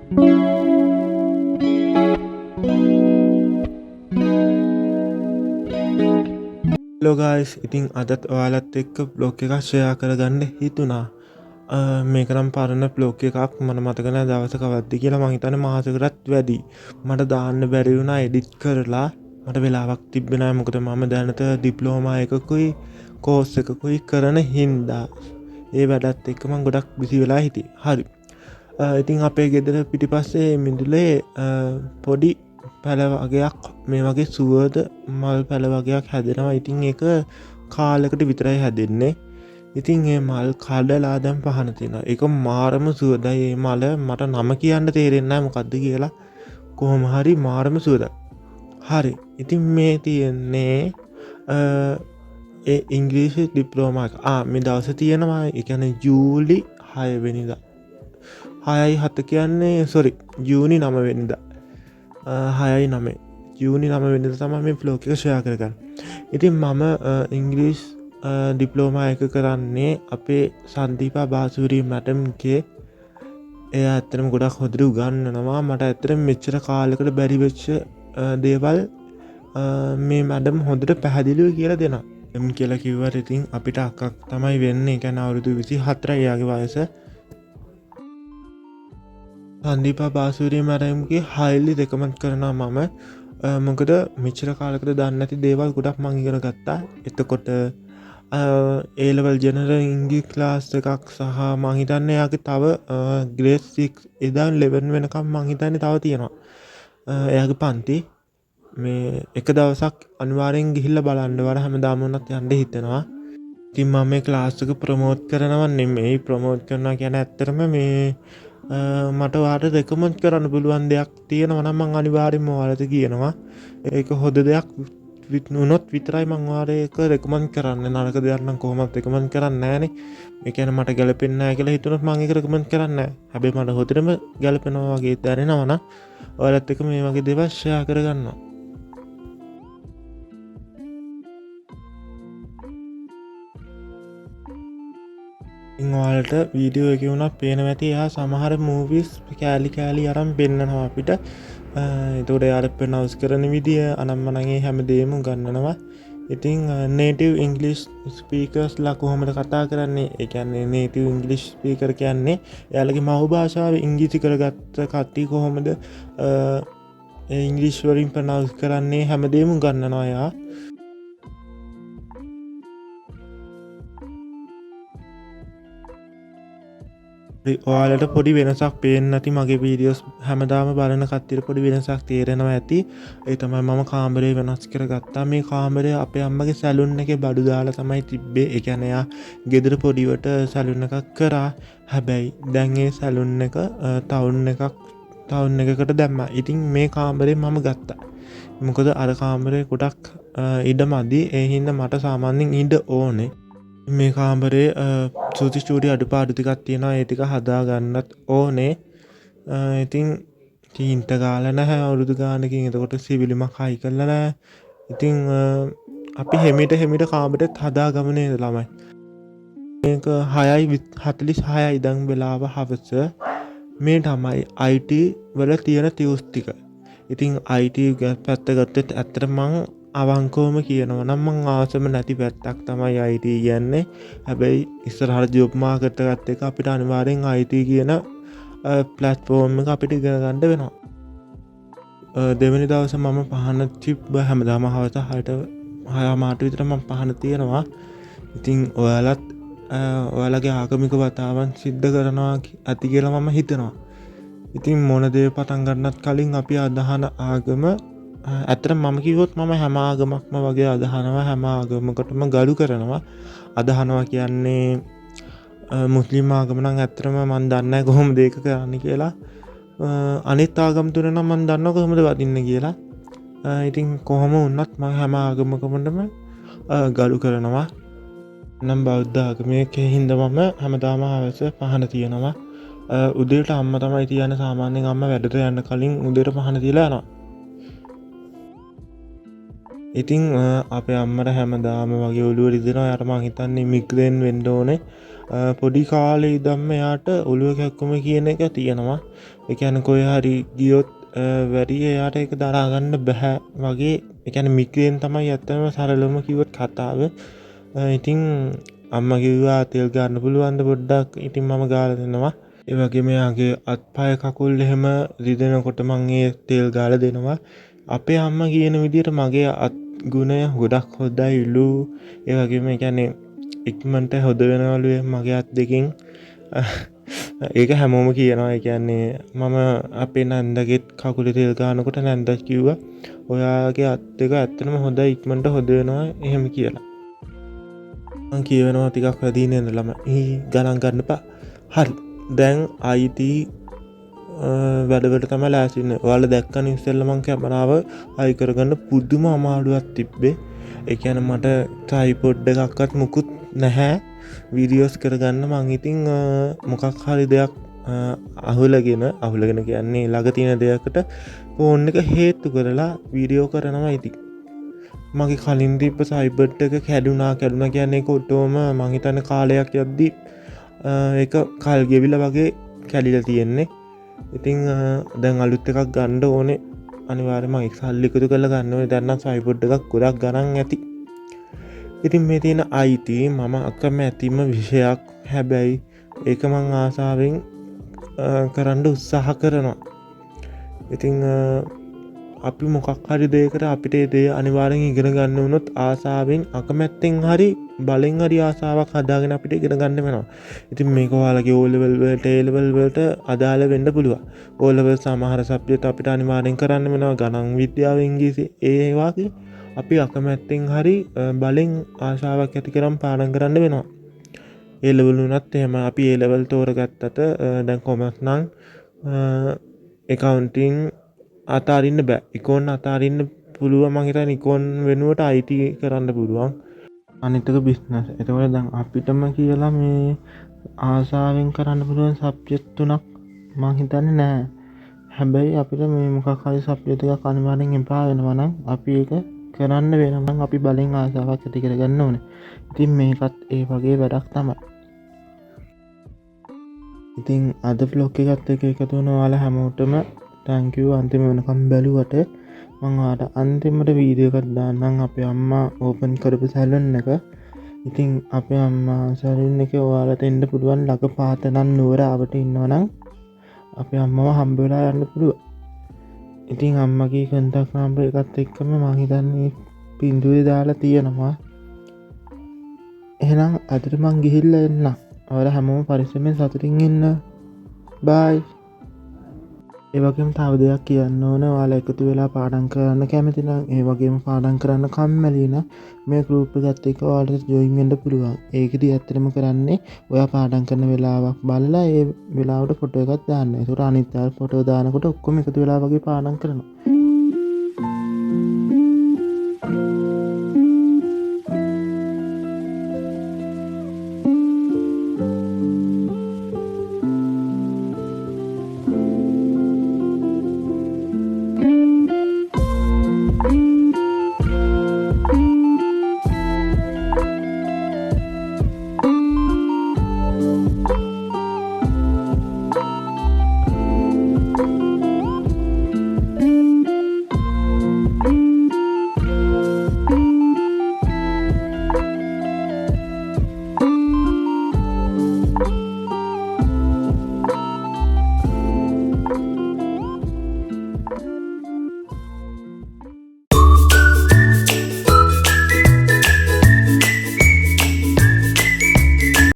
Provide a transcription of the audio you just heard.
Hello guys, ඉතින් අදත් ඔයාලත් එක්ක බ්ලොග් එකක් ෂෙයා කරගන්න හිතුණා. මේක නම් පරණ බ්ලොග් එකක්, මට මතක නෑ දවස කවද්ද කියලා. මං හිතන්නේ මාසෙකටත් වැඩි. මට දාන්න බැරි වුණා එඩිට් කරලා. මට වෙලාවක් තිබ්බේ නෑ, මොකද මම දැනට ඩිප්ලෝමා එකකුයි කෝස් එකකුයි කරන හින්දා. ඒ වැඩත් එක්ක මං ගොඩක් බිසි වෙලා හිටියේ. හරි. ඉතින් අපේ ගෙදර පිටිපස්සේ මිදුලේ පොඩි පැල වගයක් මේ වගේ සුවඳ මල් පැල වගයක් හැදෙනවා. ඉතින් ඒක කාලෙකට විතරයි හැදෙන්නේ. ඉතින් ඒ මල් කඩලා දැන් පහන තියෙනවා. ඒක මාරම සුවඳයි. ඒ මල මට නම කියන්න තේරෙන්නේ නෑ මොකද්ද කියලා. කොහොම හරි මාරම සුවඳයි. හරි. ඉතින් මේ තියෙන්නේ ඒ ඉංග්‍රීසි ඩිප්ලෝමා එක. මේ දවසේ තියෙනවා. ඒ කියන්නේ ජූලි 6 වෙනිදා. හයයි හත කියන්නේ සෝරි ජූනි 9 වෙනිදා. හයයි නවය. ජූනි 9 වෙනිදා තමයි මේ බ්ලොග් එක ෂෙයා කරගන්නේ. ඉතින් මම ඉංග්‍රීසි ඩිප්ලෝමා එක කරන්නේ අපේ සන්දීපා බාසූරි මැඩම්ගේ. එයා ඇත්තටම ගොඩක් හොඳට උගන්වනවා. මට ඇත්තටම මෙච්චර කාලෙකට බැරි වෙච්ච දේවල් මේ මැඩම් හොඳට පැහැදිලිව කියලා දෙනවා. එම් කියලා කිව්වට ඉතින් අපිට අක්කක් තමයි වෙන්නේ. ඒ කියන්නේ අවුරුදු 24යි එයාගේ වයස. සන්දීපා බාසූරි මැඩම්ගේ හයිලි රෙකමන්ඩ් කරනවා මම. මොකද මෙච්චර කාලෙකට දන්නේ නැති දේවල් ගොඩක් මං ඉගෙන ගත්තා. එතකොට ඒ ලෙවල් ජෙනරල් ඉංග්‍රීසි ක්ලාස් එකක් සහ මං හිතන්නේ එයාගේ තව ග්‍රේඩ් 6 ඉඳන් 11 වෙනකම් මං හිතන්නේ තව තියෙනවා. එයාගේ පන්ති මේ එක දවසක් අනිවාර්යෙන් ගිහිල්ලා බලන්න වර හැමදාම වුණත් යන්න හිතෙනවා. ඉතින් මම මේ ක්ලාස් එක ප්‍රමෝට් කරනවා නෙමෙයි. ප්‍රමෝට් කරනවා කියන්නේ ඇත්තටම මේ මට ඔයාලට රෙකමන්ඩ් කරන්න පුළුවන් දෙයක් තියෙනවා නම් මං අනිවාර්යෙන්ම ඔයාලට කියනවා. ඒක හොඳ දෙයක් වුණොත් විතරයි මං ඔයාලට ඒක රෙකමන්ඩ් කරන්නේ. නරක දෙයක් නම් කොහොමත් රෙකමන්ඩ් කරන්නේ නෑනේ. ඒ කියන්නේ මට ගැලපෙන්නේ නෑ කියලා හිතුනොත් මං ඒක රෙකමන්ඩ් කරන්නේ නෑ. හැබැයි මට හොඳටම ගැලපෙනවා වගේ දැනෙනවා නම් ඔයාලත් එක්ක මේ වගේ දේවල් ෂෙයා කරගන්නවා. ඉතින් ඔයාලට වීඩියෝ එකේ වුණත් පේනවා ඇති එයා සමහර මූවිස් කෑලි කෑලි අරන් පෙන්නනවා අපිට. එතකොට එයාට ප්‍රොනවුන්ස් කරන විදිය අනම්මනම් ඒ හැමදේම උගන්වනවා. ඉතින් නේටිව් ඉංග්‍රීසි ස්පීකර්ස්ලා කොහොමද කතා කරන්නේ? ඒ කියන්නේ නේටිව් ඉංග්‍රීසි ස්පීකර් කියන්නේ එයාලගේ මව් භාෂාව ඉංග්‍රීසි කරගත්ත කට්ටිය කොහොමද ඒ ඉංග්‍රීසි වලින් ප්‍රොනවුන්ස් කරන්නේ හැමදේම උගන්වනවා එයා. ඔයාලට පොඩි වෙනසක් පේන්නේ නැති මගේ වීඩියෝස් හැමදාම බලන කට්ටියට පොඩි වෙනසක් තේරෙනවා ඇති. ඒ තමයි මම කාමරේ වෙනස් කරගත්තා. මේ කාමරය අපේ අම්මගේ සැලුන් එකේ බඩු දාලා තමයි තිබ්බේ. ඒ කියන්නේ එයා ගෙදර පොඩිවට සැලුන් එකක් කරා. හැබැයි දැන් ඒ සැලුන් එක ටවුන් එකකට දැම්මා. ඉතින් මේ කාමරේ මම ගත්තා. මොකද අර කාමරේ ගොඩක් ඉඩ මදි. ඒ හින්දා මට සාමාන්‍යයෙන් ඉඩ ඕනේ. මේ කාමරේ සූති චූටි අඩුපාඩු ටිකක් තියෙනවා. ඒ ටික හදාගන්නත් ඕනේ. ඉතින් තීන්ත ගාලා නැහැ අවුරුදු ගානකින්. එතකොට සිවිලිමක් හයි කරලා නැහැ. ඉතින් අපි හෙමිට හෙමිට කාමරෙත් හදාගමු නේද ළමයි. මේක හයයි හතලිස් හයයි ඉඳන් වෙලාව හවස. මේ තමයි IT වල තියෙන ටියුස් ටික. ඉතින් IT පැත්ත ගත්තොත් ඇත්තටම මං අවංකවම කියනවා නම් මං ආසම නැති පැත්තක් තමයි IT කියන්නේ. හැබැයි ඉස්සරහට ජොබ් මාකට් එකත් එක්ක අපිට අනිවාර්යෙන් IT කියන ප්ලැට්ෆෝම් එක අපිට ඉගෙන ගන්න වෙනවා. දෙවෙනි දවසේ මම පහන තිබ්බ හැමදාම හවස හයමාරට විතර මම පහන තියනවා. ඉතින් ඔයාලත් ඔයාලගේ ආගමික වතාවන් සිද්ධ කරනවා ඇති කියලා මම හිතනවා. ඉතින් මොන දේ පටන් ගන්නත් කලින් අපි අදහන ආගම, ඇත්තටම මම කිව්වොත් මම හැම ආගමක්ම වගේ අදහනවා, හැම ආගමකටම ගරු කරනවා. අදහනවා කියන්නේ මුස්ලිම් ආගම නම් ඇත්තටම මං දන්නේ නැහැ කොහොමද ඒක කරන්නේ කියලා. අනිත් ආගම් තුන නම් මං දන්නවා කොහොමද වදින්නේ කියලා. ඉතින් කොහොම වුණත් මං හැම ආගමකටම ගරු කරනවා. නම් බෞද්ධ ආගමේ හින්දා මම හැමදාම හවස පහන තියනවා. උදේට අම්මා තමයි තියන්නේ. සාමාන්‍යයෙන් අම්මා වැඩට යන්න කලින් උදේට පහන තියලා යනවා. ඉතින් අපේ අම්මට හැමදාම වගේ ඔළුව රිදෙනවා. එයාට මං හිතන්නේ මිග්‍රේන් වෙන්න ඕනේ. පොඩි කාලේ ඉඳන්ම එයාට ඔළුව කැක්කුම කියන එක තියෙනවා. ඒ කියන්නේ කොහේ හරි ගියොත් වැඩි එයාට ඒක දරා ගන්න බැහැ වගේ. ඒ කියන්නේ මිග්‍රේන් තමයි ඇත්තටම සරලවම කිව්වොත් කතාව. ඉතින් අම්මා කිව්වා තෙල් ගන්න පුළුවන්ද පොඩ්ඩක්. ඉතින් මම ගාලා දෙනවා. ඒ වගේම එයාගේ අත්පය කකුල් එහෙම රිදෙනකොට මං ඒ තෙල් ගාලා දෙනවා. අපේ අම්මා කියන විදිහට මගේ අත් ගුණය ගොඩක් හොඳයිලු. ඒ වගේම ඒ කියන්නේ ඉක්මනට හොද වෙනවලු මගේ අත් දෙකෙන්. ඒක හැමෝම කියනවා. ඒ කියන්නේ මම අපේ නැන්දගෙත් කකුලේ තෙල් ගානකොට නැන්දත් කිව්වා ඔයාගේ අත් දෙක ඇත්තටම හොඳයි, ඉක්මනට හොද වෙනවා එහෙම කියලා. මං කියවෙනවා ටිකක් වැඩි නේද ළමයි, ගණන් ගන්න එපා. හරි, දැන් IT වැඩවලට තමයි ලෑස්ති වෙන්නේ. ඔයාලා දැක්කනේ ඉස්සෙල්ලා මං කැමරාව හයි කරගන්න පුදුම අමාරුවක් තිබ්බේ. ඒ කියන්නේ මට ට්‍රයිපොඩ් එකක්වත් මුකුත් නැහැ වීඩියෝස් කරගන්න. මං ඉතින් මොකක් හරි දෙයක් අහුලගෙන කියන්නේ ළඟ තියෙන දෙයකට ෆෝන් එක හේතු කරලා වීඩියෝ කරනවා. ඉතින් මගේ කලින් තිබ්බ ට්‍රයිපොඩ් එක කැඩුනා. කැඩුනා කියන්නේ ඒක ඔටෝම මං හිතන්නේ කාලයක් යද්දි ඒක කල් ගෙවිලා වගේ කැඩිලා තියෙන්නේ. ඉතින් දැන් අලුත් එකක් ගන්න ඕනේ අනිවාර්යයෙන්ම. මං සල්ලි එකතු කරලා ගන්න ඕනේ. දැන් නම් ට්‍රයිපොඩ් එකක් ගොඩක් ගණන් ඇති. ඉතින් මේ තියෙන IT මම අකමැතිම විෂයක්. හැබැයි ඒක මං ආසාවෙන් කරන්න උත්සාහ කරනවා. ඉතින් අපි මොකක් හරි දෙයකට අපිට ඒ දේ අනිවාර්යෙන් ඉගෙන ගන්න වුණොත් ආසාවෙන් අකමැත්තෙන් හරි බලෙන් හරි ආසාවක් හදාගෙන අපිට ඉගෙන ගන්න වෙනවා. ඉතින් මේක ඔයාලගේ O level වලට A level වලට අදාළ වෙන්න පුළුවන්. O level සමහර සබ්ජෙක්ට් අපිට අනිවාර්යෙන් කරන්න වෙනවා. ගණන් විද්‍යාව, ඉංග්‍රීසි ඒ වගේ අපි අකමැත්තෙන් හරි බලෙන් ආසාවක් ඇති කරන් පාඩම් කරන්න වෙනවා. A level වුණත් එහෙම අපි A level තෝරගත්තට දැන් කොමර්ස් නම් ඇකවුන්ටිං අතාරින්න බෑ. ඉකෝන් අතාරින්න පුළුවන්. මං හිතන්නේ ඉකෝන් වෙනුවට IT කරන්න පුළුවන්. අනිත් එක බිස්නස්. එතකොට දැන් අපිටම කියලා මේ ආසාවෙන් කරන්න පුළුවන් සබ්ජෙක්ට් තුනක් මං හිතන්නේ නෑ. හැබැයි අපිට මේ මොකක් හරි සබ්ජෙක්ට් එකක් අනිවාර්යෙන් එපා වෙනවා නම් අපි ඒක කරන්න වෙනවා නම් අපි බලෙන් ආසාවක් ඇති කරගන්න ඕනේ. ඉතින් මේකත් ඒ වගේ වැඩක් තමයි. ඉතින් අද vlog එකත් එක්ක එකතු වුණ ඔයාලා හැමෝටම thank you. අන්තිම වෙනකම් බැලුවට මං ඔයාලට අන්තිමට වීඩියෝ එකක් දාන්නම් අපේ අම්මා ඕපන් කරපු සැලූන් එක. ඉතින් අපේ අම්මා සැලූන් එකේ ඔයාලට එන්න පුළුවන්. ළඟ පාත නම් නුවර ආවට ඉන්නවා නම් අපේ අම්මව හම්බ වෙලා යන්න පුළුවන්. ඉතින් අම්මගේ කන්ටැක්ට් නම්බර් එකත් එක්කම මං හිතන්නේ පින්තූරේ දාලා තියෙනවා. එහෙනම් අදට මං ගිහිල්ලා එන්නම්. ඔයාලා හැමෝම පරිස්සමෙන් සතුටින් ඉන්න. බයි. ඒ වගේම තව දෙයක් කියන්න ඕන. ඔයාලා එකතු වෙලා පාඩම් කරන්න කැමති නම්, ඒ වගේම පාඩම් කරන්න කම්මැලි නම් මේ ගෲප් එකත් එක්ක ඔයාලට ජොයින් වෙන්න පුළුවන්. ඒකෙදි ඇත්තටම කරන්නේ ඔයා පාඩම් කරන වෙලාවක් බලලා ඒ වෙලාවට ෆොටෝ එකක් දාන්න. ඒතකොට අනිත් අය ෆොටෝ දානකොට ඔක්කොම එකතු වෙලා වගේ පාඩම් කරනවා.